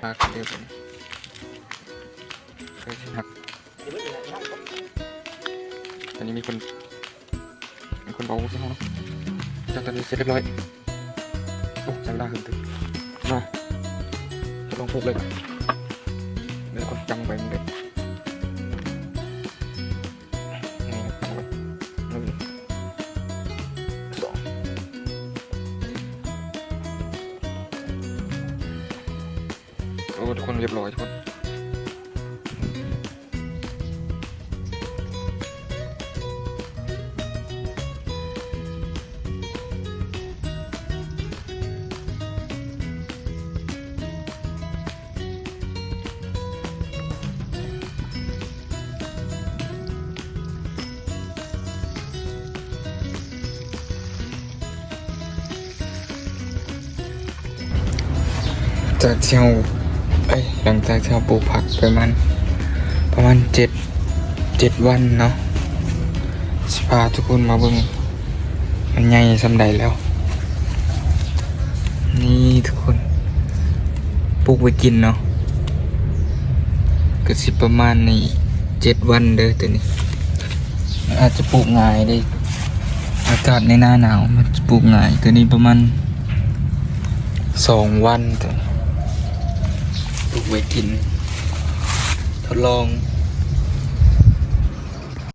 ພາກເດີ ຕົວນີ້ ເພື່ອຊິຫັກ. ຕອນນີ້ມີຄົນ ມີຄົນເວົ້າໃສ່ເຮົາເນາະ. ຈາກຕອນນີ້ເສັດຮຽບຮ້ອຍ. ໂອ້ ໃຊ້ເວລາເຫິງຕື່ມ. ມາ ທົດລອງປູກເລີຍບາດນີ້. ມີຄົນຈັງໄປເລີຍ. ໜຶ່ງ ສອງ ໂອ້ ທຸກຄົນ ຮຽບຮ້ອຍທຸກຄົນ. ຈາກທີ່ເຮົາ ເອີຍ ຫຼັງຈາກທີ່ເຮົາປູກຜັກໄປປະມານ ປະມານເຈັດ ເຈັດວັນເນາະ ຊິພາທຸກຄົນມາເບິ່ງ ມັນໃຫຍ່ສ່ຳໃດແລ້ວ. ນີ້ທຸກຄົນ ປູກໄວ້ກິນເນາະ ກໍຊິປະມານນີ້ ເຈັດວັນເດີ. ຕົວນີ້ມັນອາດຈະປູກງ່າຍເດ້ ອາກາດໃນໜ້າໜາວມັນຈະປູກງ່າຍ. ຕົວນີ້ປະມານສອງວັນ ຕົວນີ້ປູກໄວ້ກິນ ທົດລອງ.